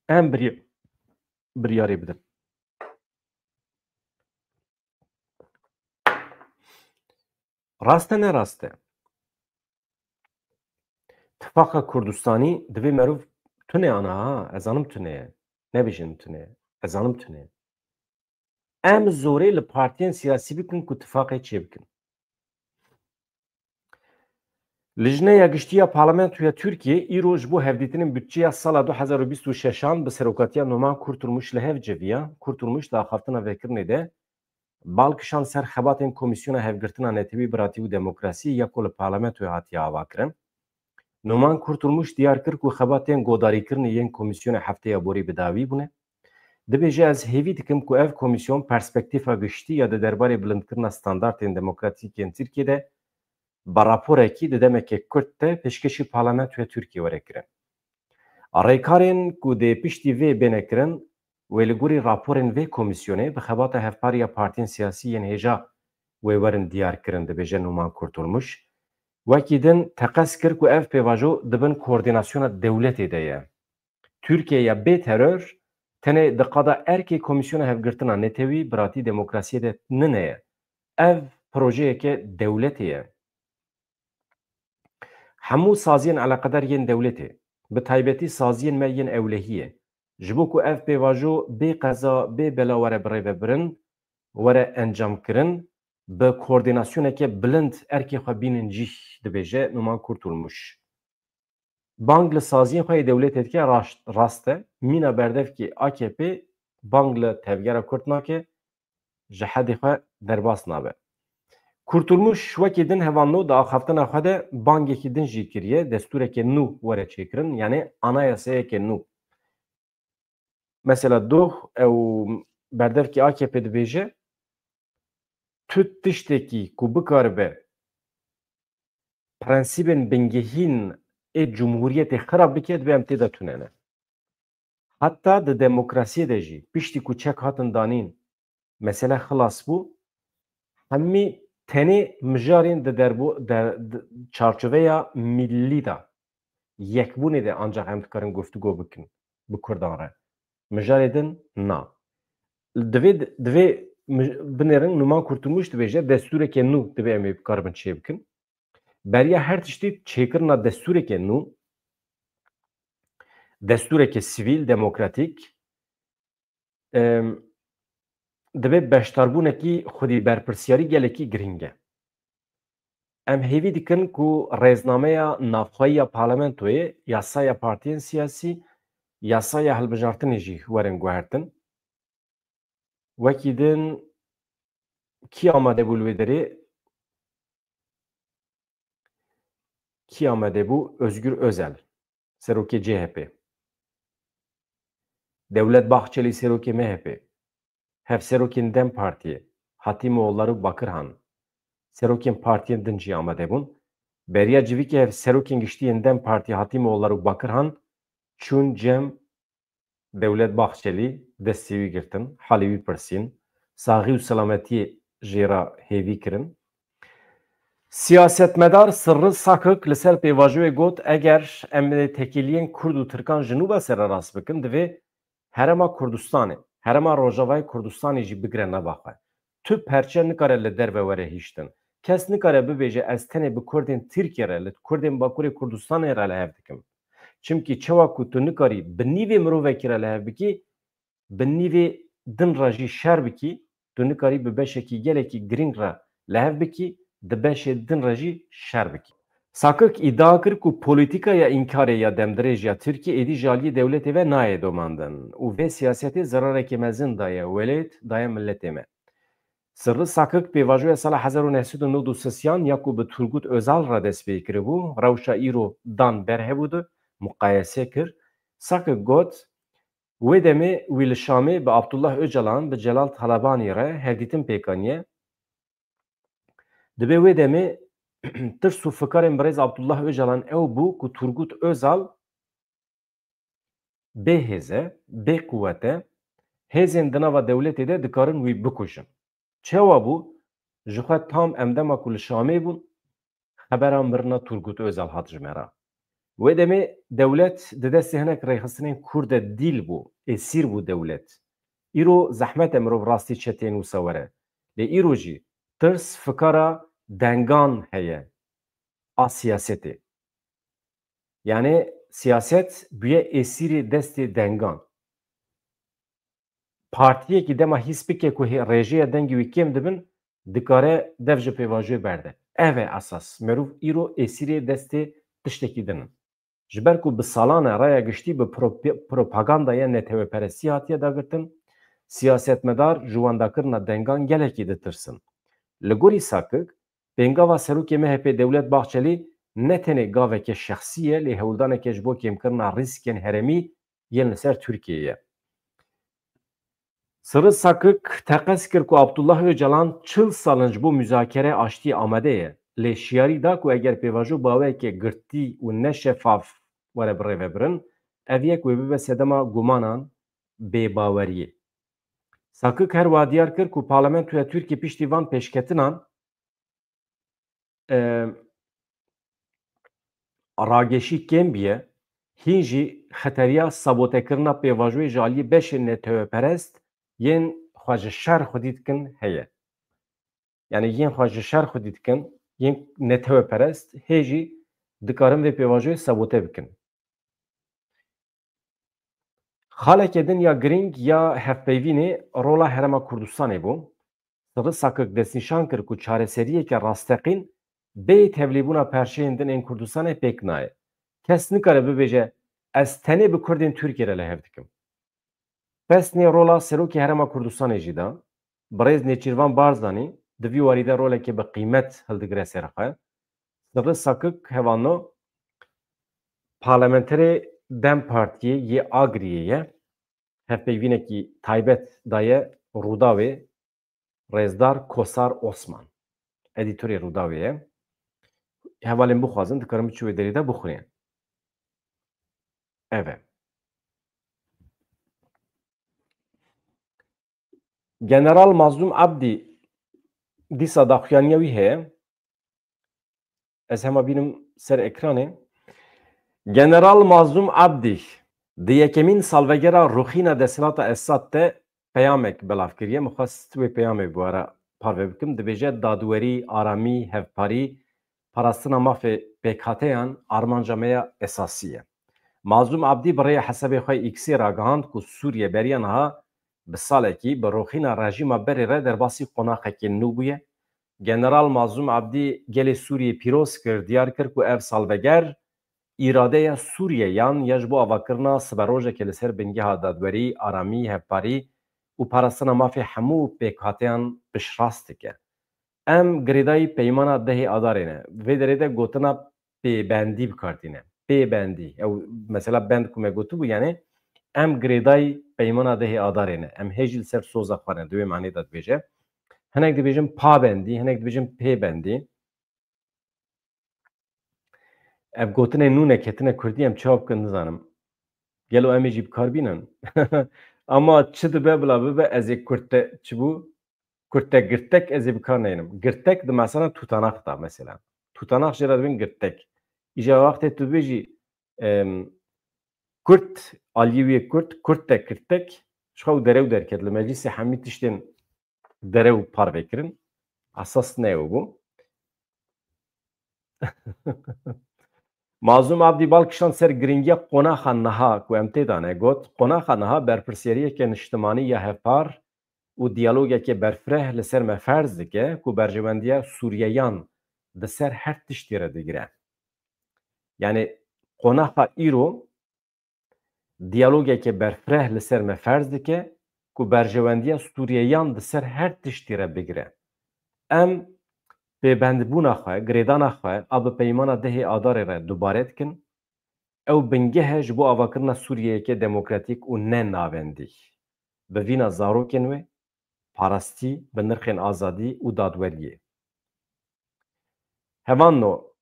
Em birya-, biryarê bidin. Rast e, ne rast e? Tifaqa Kurdistanî divê merov tune ana ha, ez zanim tune ye. Nebêjin tune ye. Ez zanim tune ye. Em zorê li partiyên siyasî bikin ku tifaqê çêbikin. Lijneya Giştî ya Parlamentoya Tirkiyê îro ji bo hevdîtinên budçeya sala du hezar û bîst û şeşan bi serokatiya Numan Kurtulmuş li hev civiya. Kurtulmuş di axaftina vekirinê de bal kişand ser xebatên Komîsyona Hevgirtina Netewî, Biratî û Demokrasiyê ya ku li Parlamentoyê hatiye avakirin. Numan Kurtulmuş diyar kir ku xebatên godarîkirinê yên Komîsyona Heftê ya Borî bi dawî bûne. Dibêje, ez hêvî dikim ku ev komîsyon perspektîfa giştî ya di derbarê bilindkirina standartên demokratîk yên Tirkiyê de bi raporekî di demeke kurt de pêşkêşî Parlamentoya Tirkiyê were kirin. Rêkarên ku dê piştî vê bêne kirin, wê li gorî raporên vê komîsyonê bi xebata hevpar ya partiyên siyasî yên hêja wê werin diyar kirin, dibêje Numan Kurtulmuş. Wekî din teqez kir ku ev pêvajo di bin koordînasyona dewletê de ye. Tirkiye ya bê teror tenê di qada erkê Komîsyona Hevgirtina Netewî, Biratî, Demokrasiyê de nine ye. Ev projeyeke dewletê ye. Hemû saziyên eleqedar yên dewletê, bi taybetî saziyên me yên ewlehiyê, ji bo ku ev pêvajo bê qeza, bê bela were birêvebirin, were encamkirin, bi koordînasyoneke bilind erkê xwe bînin cîh, dibêje Numan Kurtulmuş. Bang li saziyên xwe yê dewletê dike, raşt, rast e. Mîna berdevkî A K P bang li tevgera Kurd nake, ji hedê xwe derbas nabe. Kurtulmuş wekî din hevalno di axaftina xwe de bangekî din jî kiriye, destûreke nû were çêkirin, yanî anayasayeke nû. Mesela doh ew berdevkî A K P dibêje, tu tiştekî ku bikaribe prensîbên bingehîn ê cumhuriyetê xirab bike, divê em tê de tunene. Heta di demokrasiyê de jî, piştî ku çek hatin danîn, mesele xilas bû, hemî tenê mijarên di derbo-, de, di çarçoveya millî de, yekbûnê de ancaq em dikarin guftûgo bikin bi Kurdan re. Mijarê din na. Divê, divê mij-, binêrin, Numan Kurtulmuş dibêje, destûreke nû divê em ê bikaribin çêbikin. Beriya her tiştî çêkirina destûreke nû, destûreke sivîl, demokratîk, em, divê beşdarbûnekî xwedî berpirsiyarî gelekî girîng e. Em hêvî dikin ku rêznameya navxweyî ya parlamentoyê, yasaya partiyên siyasî, yasaya hilbijartinê jî werin guhertin. Wekî din kî amade bû li wê derê? Kî amade bû? Özgür Özel, serokê C H P. Devlet Bahçeli, serokê M H P. Hevserokên dem Partiyê, Hatîmoğulları, Bakırhan, serokên partiyên din jî amade bûn. Beriya civîkê hevserokên giştî yên dem Partiyê, Hatîmoğulları û Bakırhan, çûn cem Devlet Bahçelî, destê wî girtin, halê wî pirsîn, saxî û selametiyê jê re hêvî kirin. Siyasetmedar Sirri Sakik li ser pêvajoyê got, eger em ê tekêliyên Kurd û Tirkan ji nû ve sererast bikin, divê Herêma Kurdistanê, Herêma Rojavayê Kurdistanê jî bigire nava xwe. Tu perçe nikare li derve were hiştin. Kes nikare bibêje, ez tenê bi Kurdên Tirkiye re, li Kurdên Bakurê Kurdistanê re li hev dikim. Çimkî çawa ku tu nikarî bi nîvê mirovekî re li hev bikî, bi nîvê din re jî şer bikî, tu nikarî bi beşekî gelekî girîng re li hev bikî, di beşê din re jî şer bikî. Sakik îdia kir ku polîtîkaya înkarê ya demdirêj ya Tirkiyê êdî ji aliyê dewletê ve nayê domandin û vê siyasetê zerarekê mezin daye welêt, daye miletê me. Sirri Sakik pêvajoya sala hezar û neh sed û nod û sisiyan ya ku bi Turgut Özal re dest pê kiribû, rewşa îro dan ber hevû de muqayese kir. Sakik got, wê demê wî li Şamê bi Abdullah Ocalan, bi Celal Talabanî re hevdîtin pêk aniye. Dibê wê demê tirs û fikarên birêz Abdullah Ocalan ew bû ku Turgut Özal bê hêz e, bê quwet e, hêzên di nava dewletê de dikarin wî bikujin. Çawa bû? Ji xwe tam em dema ku li Şamê bûn, xebera mirina Turgut Özal hat ji me re. Wê demê dewlet di destê hinek rêxistinên Kurd de dîl bû, êsîr bû dewlet. Îro zehmet e mirov rastî çetên wisa were. Lê îro jî tirs fikara dengan heye a siyasetê. Yanî siyaset bûye êsîrê destê dengan. Partiyekî dema hîs bike ku hê-, rêjeya dengê wî kêm dibin, dikare dev ji pêvajoyê berde. Ev e esas. Merov îro êsîrê destê tiştekî din in. Ji ber ku bi salan e raya giştî bi pro-, propagandaya netewperestî hatiye dagirtin, siyasetmedar ji wendakirina dengan gelekî ditirsin. Li gorî Sakik, pêngava serokê M H P Dewlet Bahçelî ne tenê gaveke şexsî ye, lê hewldaneke ji bo kêmkirina rîskên herêmî yên li ser Tirkiyeyê ye. Sirri Sakik teqez kir ku Abdullah Ocalan çil sal in ji bo muzakere aştiyê amade ye, lê şiyarî da ku eger pêvajo bi awayeke girtî û ne şefaf were birêvebirin, ev yek wê bibe sedema gumanan bêbaweriyê. Sakik her wiha diyar kir ku parlamentoya Tirkiyê piştî van pêşketinan e, rageşî kêm biye, hîn jî xeteriya sabotekirina pêvajoyê ji aliyê beşên netewperest yên xwe ji şer xwedî dikin heye. Yanî yên xwe ji şer xwedî dikin, yên netewperest hê jî dikarin vê pêvajoyê sabote bikin. Xaleke din ya girîng ya hevpeyvînê rola Herêma Kurdistanê bû. Sirri Sakik destnîşan kir ku çareseriyeke rasteqîn bê tevlîbûna perçeyên din ên Kurdistanê pêk nayê. Kes nikare bibêje, ez tenê bi Kurdên Tirkiyê re li hev dikim. Pesnê rola Serokê Herêma Kurdistanê jî da. Birêz Nêçîrvan Barzanî di vî warî de roleke bi qîmet hildigire ser xwe. Sirri Sakik hevalno parlamenterê DEM Partiyê yê Agriyê ye. Hevpeyvînekî taybet daye Rûdawê, Rêzdar Kosar Osman. Edîtorê Rûdawê ye. Hevalên bixwazin dikarin biçin wê derê de bixwînin. Ev e. General Mazlûm Abdî dîsa daxuyaniya wî heye. Ez hema bînim ser ekranê. General Mazlûm Abdî di yekemîn salvegera rûxîna desthilata Esad de peyamek belav kiriye. Min xwest wê peyamê bi we re parve bikim. Dibêje, dadwerî, aramî, hevparî, parastina mafê pêkhateyan armanca me ya esasî ye. Mazlûm Abdî bi rêya hesabê xwe X-ê ragihand ku Sûriye beriya niha bi salekî bi rûxîna rejîma berê re derbasî qonaxekê nû bûye. General Mazlûm Abdî gelê Sûriyê pîroz kir, diyar kir ku ev salveger îradeya Sûriyeyan ya ji bo avakirina siberojekê li ser bingeha dadwerî, aramî, hevparî û parastina mafê hemû pêkhateyan piştrast dike. Em girêdayî peymana dehê Adarê ne. Vê derê de gotina pêbendî bi kar tîne. Pêbendî. Ew mesela bend ku me gotibû, yanî em girêdayî peymana dehê Adarê ne. Em hê jî li ser soza xwe ne. Di wê manê de dibêje. Hinek dibêjin pabendî, hinek dibêjin pêbendî. Ev gotinên nû ne ketine kurdî, em çawa bikin nizanim. Gelo em ê jî bi kar bînin? Ama çi dibe bila bibe, ez ê kurte çi bû? Kurte girtek ez ê bi kar neynim. Girtek di mesela tutanak da mesela. Tutanak jê re dibên girtek. Îja wextê tu bêjî, em, kurt, aliyê wî yê kurt, kurte girtek, ji xwe û derew derket. Li meclîsê hemî tiştên derew parve kirin. Esas ne ew bû. Mazlûm Abdî bal kişand ser girîngiya qonaxa niha ku em tê de ne, got, qonaxa niha berpirsiyariyeke niştimanî ya hevpar û diyalogeke berfireh li ser me ferz dike ku berjewendiya Sûriyeyan di ser her tiştî re digire. Yanî qonaxa îro diyalogeke berfireh li ser me ferz dike ku berjewendiya Sûriyeyan di ser her tiştî re bigire. Em pêbendbûna xwe, girêdana xwe a bi peymana dehê Adarê re dubare dikin. Ew bingeh e ji bo avakirina Sûriyeyeke demokratîk û ne navendî. Bi vîna zarokên wê, parastî, bi nirxên azadî û dadweriyê. Hevalno,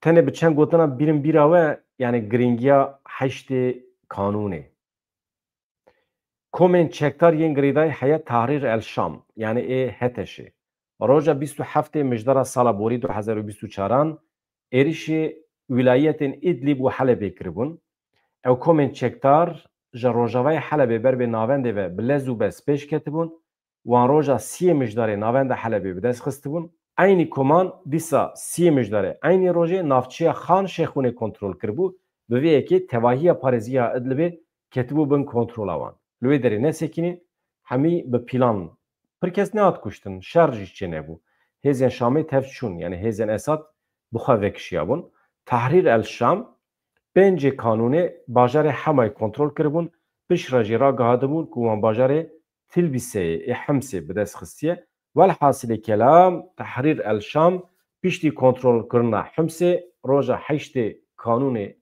tenê bi çend gotina birin bîra we, yanî girîngiya heştê kanûnê. Komên çekdar yên girêdayî Heyet Tahrir el Şam, yanî ê HTŞê, roja bîst û heftê mijdara sala borî du hezar û bîst û çaran êrişê wîlayetên Îdlîb û Helebê kiribûn. Ew komên çekdar ji rojavayê Helebê ber bê navendê ve bi lez û bez pêş ketibûn. Wan roja siyê mijdarê navenda Helebê bi dest xistibûn. Eynî koman dîsa siyê mijdarê eynî rojê navçeya Xan Şêxûnê kontrol kiribû. Bi vê yekê tevahiya parêzigeha Idlibê ketibû bin kontrola wan. Li wê derê nesekînî, hemî bi pîlan Pir kes nehat kuştin, şer jî çênebû. Hêzên Şamê tev çûn, yanî hêzên Esad bi xwe vekişiyabûn. Tehrîr el Şam, pêncê kanûnê bajarê Hemayê kontrol kiribûn, piştre jî ragihadibûn ku wan bajarê Tilbîseyê ê Himsê bi dest xistiye. Welhasilê kelam, Tehrîr el Şam piştî kontrolkirina Himsê roja heştê kanûnê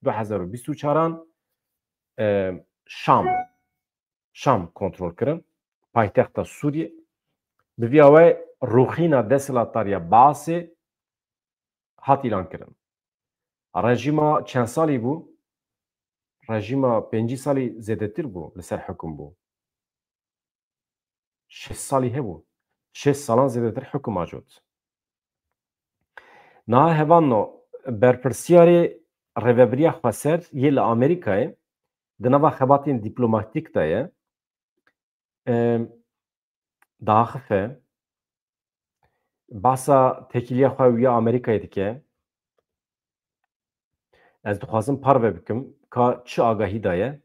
du hezar û bîst û çaran, e, Şam, Şam kontrol kirin, paytexta Sûriyê. Bi vî awayî rûxîna desthilatdariya Baasê hat îlan kirin. Rejîma çend salî bû? Rejîma pêncî salî zêdetir bû li ser hukum bû. Şêst salî hebû. Şêst salan zêdetir hukum acot. Niha hevalno, berpirsiyarê Rêvebiriya Xweser yê li Amerîkayê di nava xebatên dîplomatîk de ye. Em, diaxife, bahsa têkiliya xwe û ya Amerîkayê dike. Ez dixwazim parve bikim ka çi agahî daye.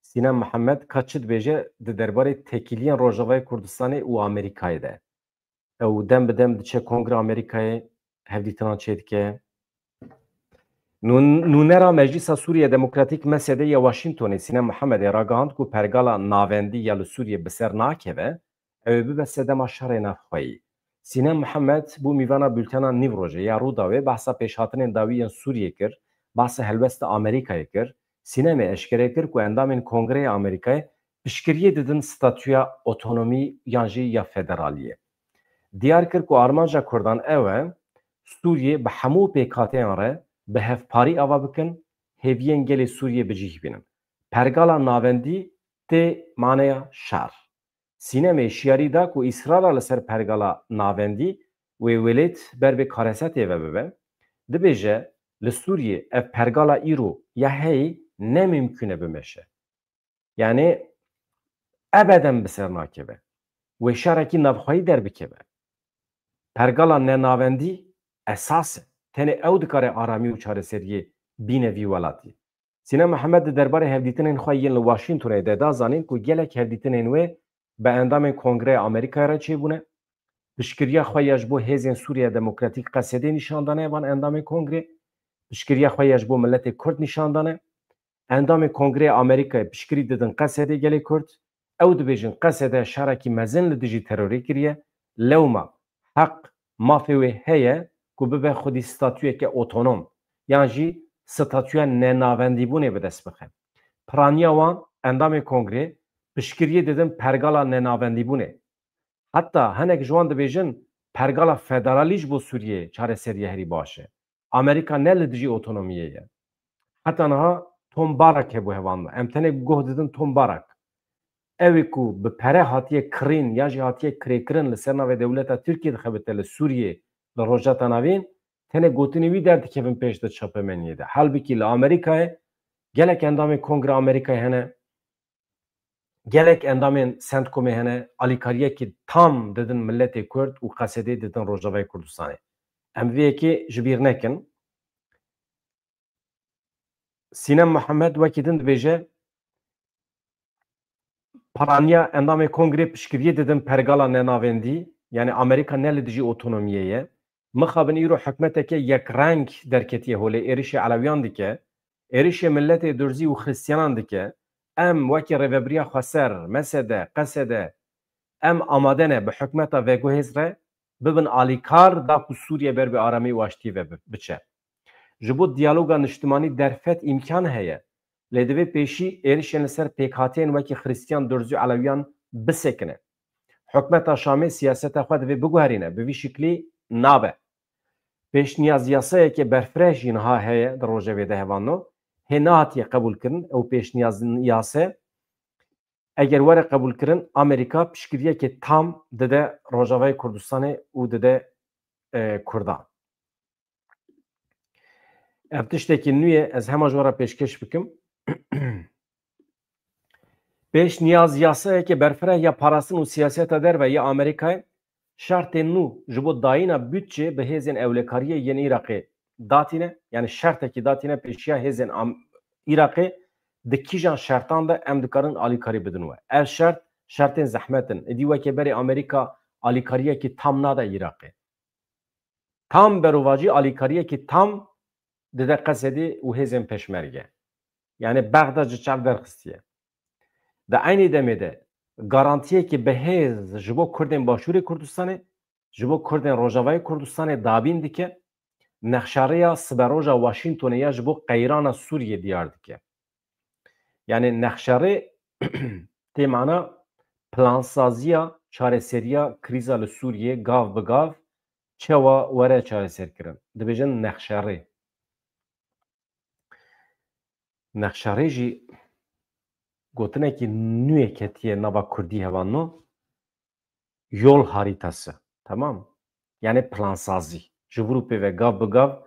Sînem Mihemed ka çi dibêje di derbarê têkiliyên Rojavayê Kurdistanê û Amerîkayê de. Ew dem bi dem diçe Kongre Amerîkayê, hevdîtinan çêdike. Nûn-, nûnera Meclîsa Sûriye Demokratîk, M S D, ya Washingtonê Sînem Mihemedê ragihand ku pergala navendî ya li Sûriyê bi ser nakeve, ew ê bibe sedema şerê navxweyî. Sînem Mihemed bû mîvana bultena Nîvrojê ya Rûdawê, behsa pêşhatinên dawî yên Sûriyê kir, behsa helwesta Amerîkayê kir. Sînemê eşkere kir ku endamên Kongreyê Amerîkayê piştgiriyê didin statûya otonomî yan jî ya federaliyê. Diyar kir ku armanca Kurdan ew e, Sûriyê bi hemû pêkhateyan re bi hevparî ava bikin, hêviyên gelê Sûriyê bi cih bînin. Pergala navendî tê maneya şer. Sînemê şiyarî da ku îsrara li ser pergala navendî wê welêt ber bi karesetê ve bibe. Dibêje, li Sûriyê ev pergala îro ya heyî ne mimkûn e bimeşe. Yanî ebeden bi ser nakeve. Wê şerekî navxweyî derbikeve. Pergala nenavendî esas e. Tenê ew dikare aramî û çareseriyê bîne vî welatî. Sînem Mihemed di derbarê hevdîtinên xwe yên li Washingtonê de da zanîn ku gelek hevdîtinên wê bi endamên Kongreya Amerîkayê re çêbûne. Piştgiriya xwe ya ji bo Hêzên Sûriya Demokratîk, Qesedê, nîşan dane van endamên Kongrê. Piştgiriya xwe ya ji bo miletê Kurd nîşan dane. Endamên Kongreya Amerîkayê piştgirî didin Qesedê gelê Kurd. Ew dibêjin Qesede şerekî mezin li dijî terorê kiriye. Lewma heq, mafê wê heye ku bibe xwedî statûyeke otonom yan jî statûya nenavendîbûnê bi dest bixe. Piraniya wan, endamên Kongrê, piştgiriyê didin pergala nenavendîbûnê. Heta hinek ji wan dibêjin pergala federalî ji bo Sûriyeyê çareseriya herî baş e. Amerîka ne li dijî otonomiyê ye. Heta niha Tom Barak hebû hevalno. Em tenê guh didin Tom Barak. Ew ê ku bi pere hatiye kirîn ya jî hatiye kirêkirin, li ser navê dewleta Tirkiyê dixebite li Sûriyê, li Rojhilata Navîn, tenê gotinê wî derdikevin pêş di çapemeniyê de. Halbikî li Amerîkayê gelek endamên Kongra Amerîkayê hene, gelek endamên Centcomê hene, alîkariyekî tam didin miletê Kurd û Qesedê didin Rojavayê Kurdistanê. Em vê yekê ji bîr nekin. Sînem Mihemed wekî din dibêje, piraniya endamên Kongrê piştgiriyê didin pergala nenavendî, yanî Amerîka ne li dijî otonomiyê ye. Mixabin îro hikmeteke yekreng derketiye holê, êrişê Elewiyan dike, êrişê miletê Durzî û Xristiyanan dike. Em wekî Rêvebiriya Xweser, M S D, Qesede, em amade ne bi hikmeta veguhêz re bibin alîkar da ku Sûriye ber bi aramî û aştiyê ve bi-, biçe. Ji bo diyaloga niştimanî derfet îmkan heye, lê divê pêşî êrişên li ser pêkhateyên wekî Xristiyan, Durzî û Elewiyan bisekine. Hikûmeta Şamê siyaseta xwe divê biguherîne, bi vî şiklî nabe. Pêşniyaz yasayeke berfireh jî niha heye di rojevê de hevalno. Hê nehatiye qebûlkirin, ew pêşniyaz yase eger were qebûlkirin, Amerîka piştgiriyeke tam dide Rojavayê Kurdistanê û dide, e, Kurdan. Ev tiştekî nû ye, ez hema ji we re pêşkêş bikim. Pêşniyaz yasayeke berfireh ya parastin û siyaseta derve ya Amerîkayê şertên nû ji bo dayîna budçê bi hêzên ewlekariyê yên Iraqê datîne, yanî şertekî datîne pêşiya hêzên Am-, Iraqê, di kîjan şertan de em dikarin alîkarî bidin we. Ev şert Şertên zehmet in. Êdî weke berê Amerîka alîkariyekî tam nade Iraqê. Tam berovajî alîkariyekî tam dide Qesedê û hêzên pêşmerge. Yani Bexda ji çav derxistiye. Di eynî demê de garantiyekî bi hêz ji bo Kurdên Başûrê Kurdistanê, ji bo Kurdên Rojavayê Kurdistanê dabîn dike, nexşerêya siberoja Washingtonê ya ji bo qeyrana Sûriyê diyar dike. Yani nexşerê tê mana plansaziya çareseriya krîza li Sûriyê gav bi gav çawa were çareserkirin. Dibêjin nexşerê. Nexşerê jî gotinekî nû yê ketiye nava kurdî hevalno, yol haritası. Tamam? Yani plansazî. Ji vir û pê ve gav bi gav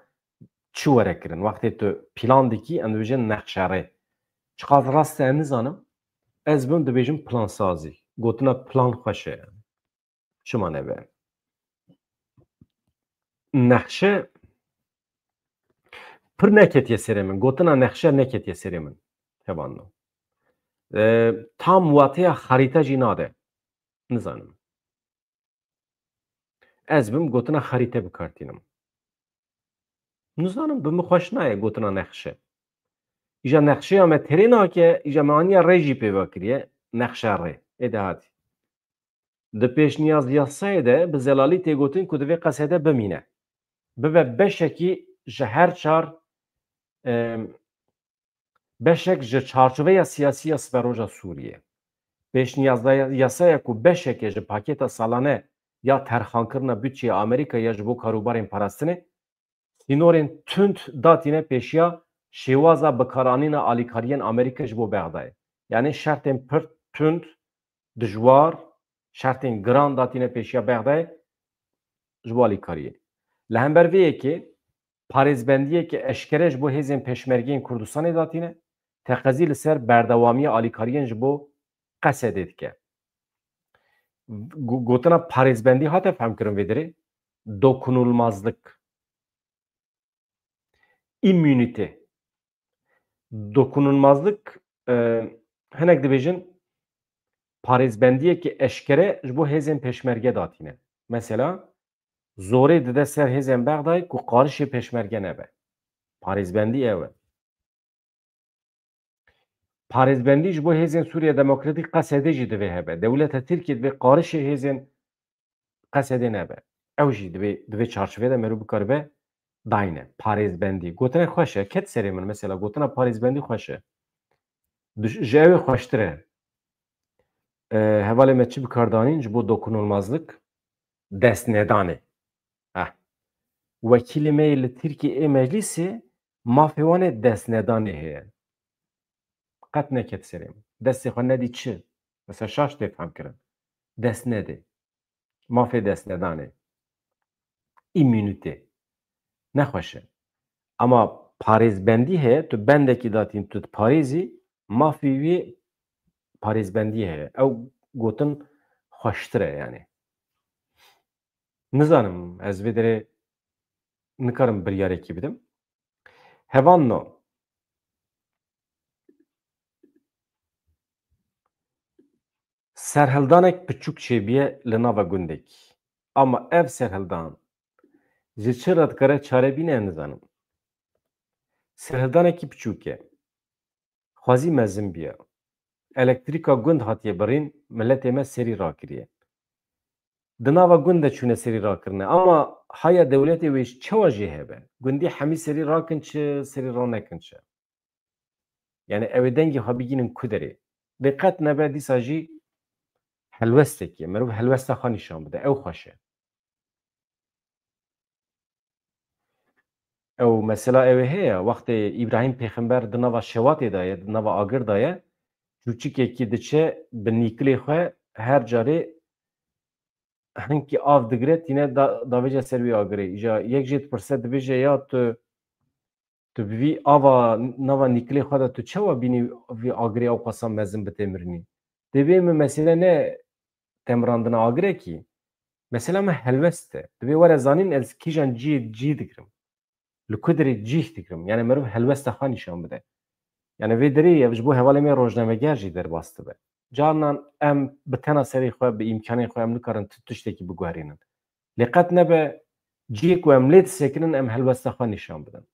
çi were kirin? Wextê tu plan dikî, em dibêjin nexşerê. Çiqas rast e, nizanim. Ez bim dibêjim plansazî. Gotina plan xweş e yani. Çima nebe? Nexşe pir neketiye serê min. Gotina nexşe neketiye serê min. Hevalno. E, tam wateya xerîte jî nade. Nizanim. Ez bim gotina xerîte bi kar tînim. Nizanim, bi min xweş nayê gotina nexşe. Îja nexşeya me terê nake, îja me aniya rê jî pê ve kiriye, nexşa rê. Ê de hatî. Di pêşniyaz yasayê de bi zelalî tê gotin ku divê Qesede bimîne. Bibe beşekî ji her çar, em, beşek ji çarçoveya siyasî ya siberoja Sûriyê. Pêşniyaz yasaya ku beşeke ji pakêta salane ya terxankirina budçeya Amerîka ya ji bo karûbarên parastinê, sînorên tund datîne pêşiya şêwaza bikaranîna alîkariyên Amerîka ji bo Bexdayê. Yanî şertên pir tund, dijwar, şertên giran datîne pêşiya Bexdayê ji bo alîkariyê. Li hember vê yekê parêzbendiyeke eşkere ji bo hêzên pêşmergeyên Kurdistanê datîne, teqezî li ser berdewamiya alîkariyên ji bo Qesedê dike. Go-, gotina parêzbendî hate fehmkirin vê derê, dokunulmazlık. Îmûnîte. Dokunulmazlık, e, hinek dibêjin parêzbendiyeke eşkere ji bo hêzên pêşmerge datîne. Mesela, zorê dide ser hêzên Bexdayê ku qarişê pêşmerge nebe. Parêzbendî ew e. Parêzbendî ji bo hêzên Sûriye Demokratîk Qesedê jî divê hebe. Dewleta Tirkiyê divê qarişê hêzên Qesedê nebe. Ew jî divê, divê çarçovê de merû bikaribe dayne. Parêzbendî. Gotina xweş e. Ket serê min mesela. Gotina parêzbendî xweş e. Duş-, ji ew ê xweştir e. E, hevalê me çi bikar danîn ji bo dokunulmazlık? Destnedanê. Heh. Wekîlê me yê li Tirkiyê ê meclîsê mafê wan ê destnedanê heye. Qet neket serê min. Destê xwe nedî çi? Mesela şaş tê fehmkirin. Dest nedê. Mafê destnedanê. Îmûnîte. Nexweş e. Ama parêzbendî heye, tu bendekî datîn, tu diparêzî, mafê wî parêzbendî heye. Ew gotin xweştir e yani. Nizanim, ez vê derê nikarim biryarekî bidim. Hevalno, serhildanek piçûk çêbiye li nava gundekî. Ama ev serhildan ji çi re dikare çare bîne, nizanim. Serhildanekî piçûk e. Xwezî mezin bûye. Elektrîka gund hatiye birîn, miletê me serî rakiriye. Di nava gund de çûne serî rakirine. Ama haya dewletê wê çawa jê hebe? Gundî hemî serî rakin çi, serî ranekin çi? Yani ew ê dengê xwe bigînin ku derê? Lê qet nebe dîsa jî helwestekê. Merov helwesta xwe nîşan bide. Ew xweş e. Ew mesela ew ê heye, wextê Îbrahîm Pêxember di nava şewatê de ye, di nava agir de ye, çûçikekî diçe bi nîkilê xwe her carê hinkî av digire, tîne da-, davêje ser wî agirê. Îja yek jê dipirse, dibêje, ya tu, tu bi vî ava, nava nîkilê xwe de tu çawa bînî vî agirê ewqasa mezin bi tê mirinî? Dê bê min mesele ne temrandina agirekî, mesela me helwest e. Divê were zanîn ez kîjan cî, cî digirim. Li ku derê cîh digirim. Yani meriv helwesta xwe nîşan bide. Yani vê derê ye, ji bo hevalê me rojnameger jî derbas dibe. Carinan em bi tena serê xwe, bi îmkanên xwe em nikarin tu tiştekî biguherînin. Lê qet nebe cihê ku em lê disekinin em helwesta xwe nîşan bidin.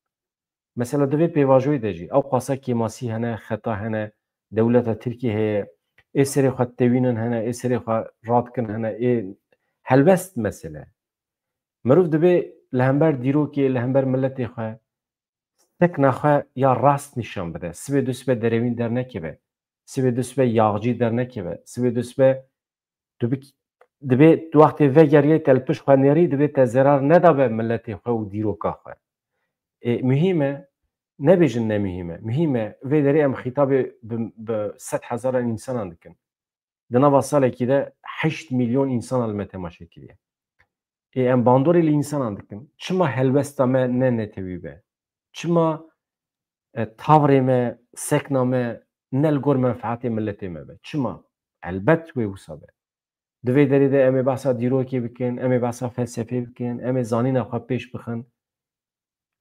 Mesela di vê pêvajoyê de jî ew qasa kêmasî hene, xeta hene, dewleta Tirkiyê heye, ê serê xwe tewînin hene, ê serê xwe radikin hene, ê helwest mesele. Mirov divê li hember dîrokê, li hember miletê xwe sekna xwe ya rast nîşan bide. Sibê du sibe derewîn dernekeve. Sibê du sibe yaxcî dernekeve. Sibê du sibe tu bik-, divê tu wextê vegeriyê te li pişt xwe nêrî, divê te zerar nedabe miletê xwe û dîroka xwe. Ê, muhîm e, nebêjin ne muhîm e. Muhîm e, vê derê em xîtabê bi, bi sed hezaran însanan dikin. Di nava salekî de heşt milyon însan li me temaşe kiriye. Ê, em bandorê li însanan dikin. Çima helwesta me ne netewî be? Çima, e, tavrê me, sekna me ne li gor menfeetê miletê me be? Çima? Elbet wê wisa be. Di vê derê de em ê behsa dîrokê bikin, em ê behsa felsefê bikin, em ê zanîna xwe pêş bixin.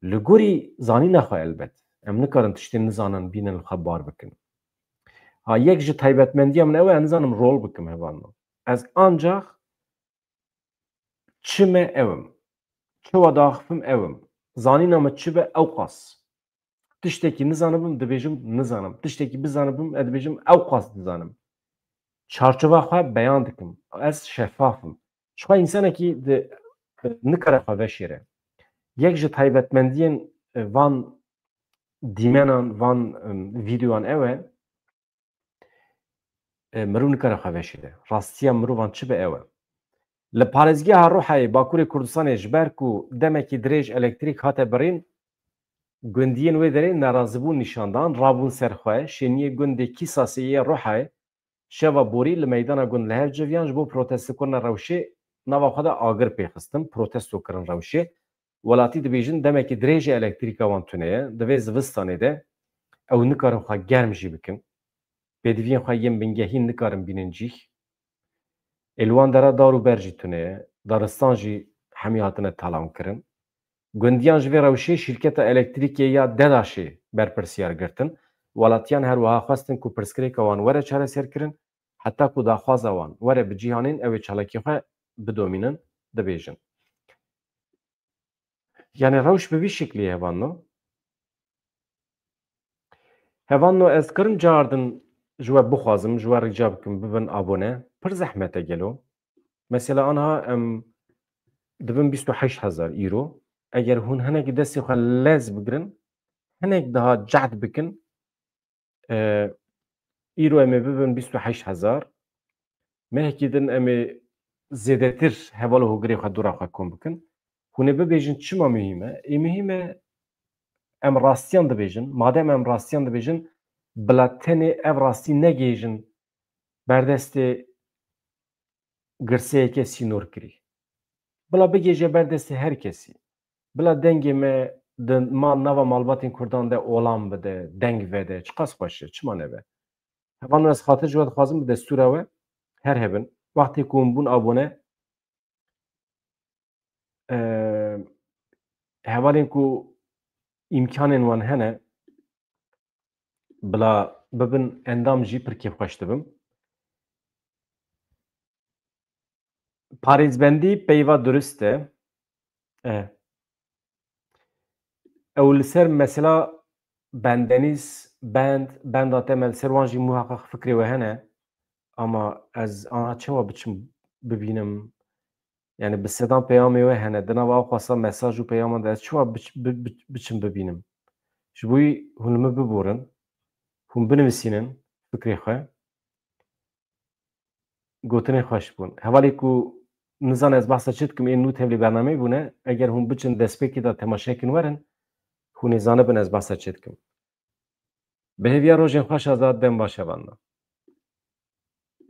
Li gorî zanîna xwe elbet. Em nikarin tiştên nizanin bînin li xwe bar bikin. Ha, yek ji taybetmendiya min ew e, ez nizanim rol bikim hevalno. Ez ancax çi me ew im. Çi we diaxifim ew im. Zanîna min çi be ew qas. Tiştekî nizanibim dibêjim nizanim. Tiştekî bizanibim ez dibêjim ew qas dizanim. Çarçova xwe beyan dikim. Ez şefaf im. Ji xwe însanekî di, nikare xwe veşêre. Yek ji taybetmendiyên, e, van dîmenan, van, em, vîdeoyan ew e, e, mirov nikare xwe veşêre. Rastiya mirovan çi be ew e. Li parêzgeha Ruhayê Bakurê Kurdistanê ji ber ku demekî dirêj elektrîk hate birîn, gundiyên wê derê nerazîbûn nîşan dan, rabûn ser xwe, şêniyê gundê Kîsasê yê Ruhayê, şeva borî li meydana gund li hev civiyan ji bo protestkirina rewşê nava xwe de agir pê xistin, protesto kirin rewşê. Welatî dibêjin demekî dirêjê elektrîka wan tune ye, di vê zivistanê de ew nikarin xwe germ jî bikin. Pêdiviyên xwe yên bingehîn nikarin bînin cîh. Ê li wan dera dar û ber jî tune ye, daristan jî hemî hatine talankirin. Gundiyan ji vê rewşê şîrketa elektrîkê ya DEDAŞê berpirsiyar girtin. Welatiyan her wiha xwestin ku pirsgirêka wan were çareserkirin, heta ku daxwaza wan were bi cîhanên ew ê çalakî xwe bidomînin, dibêjin. Yani rewş bi vî şiklî hevanno. Hevanno ez kirin cardin ji we bixwazim, ji we rica bikim bibin abone. Pir zehmet e gelo. Mesela anha em dibin bîst û heşt hezar euro. Eger hûn hinekî destê xwe lez bigirin, hinek daha cehd bikin, e, îro em ê bibin bîst û heşt hezar. Mehekî din em ê zêdetir heval û hogirê xwe dora xwe kom bikin. Hûn ê bibêjin çima muhîm e? Ê muhîm e em rastiyan dibêjin. Madem em rastiyan dibêjin, bila tenê ev rastî negihêjin berdestê girseyeke sînorkirî. Bila bigihêje ber destê her kesî. Bila dengê me di ma-, nava malbatên Kurdan de olan bide, deng vede. Çiqas xweş e, çima nebe? Hevalno ez xatir ji we dixwazim bi destûra we her hebin. Wextê ku hûn bûn abone, e, hevalên ku îmkanên wan hene, bila bibin endam jî pir kêfxweş dibim. Parêzbendî peyva durist e. E. Ew li ser mesela bendenîz, bend, benda te me li ser wan jî muheqeq fikrê we hene. Ama ez ana çawa biçim bibînim? Yani bi sedan peyamê we hene. Di nava ew xwesta mesaj û peyaman de ez çawa biç-, bi-, bi-, biçim bibînim? Ji bo wî hûn li min biborin. Hûn binivîsînin fikrê xwe. Gotinên xweş bûn. Hevalê ku nizane ez behsa çi dikim, ê nû tevlî bernameyê bûne, eger hûn biçin destpêkê de temaşekin werin, hûn ê zanibin ez behsa çi dikim. Bi hêviya rojên xweş, azad, dem baş hevalno.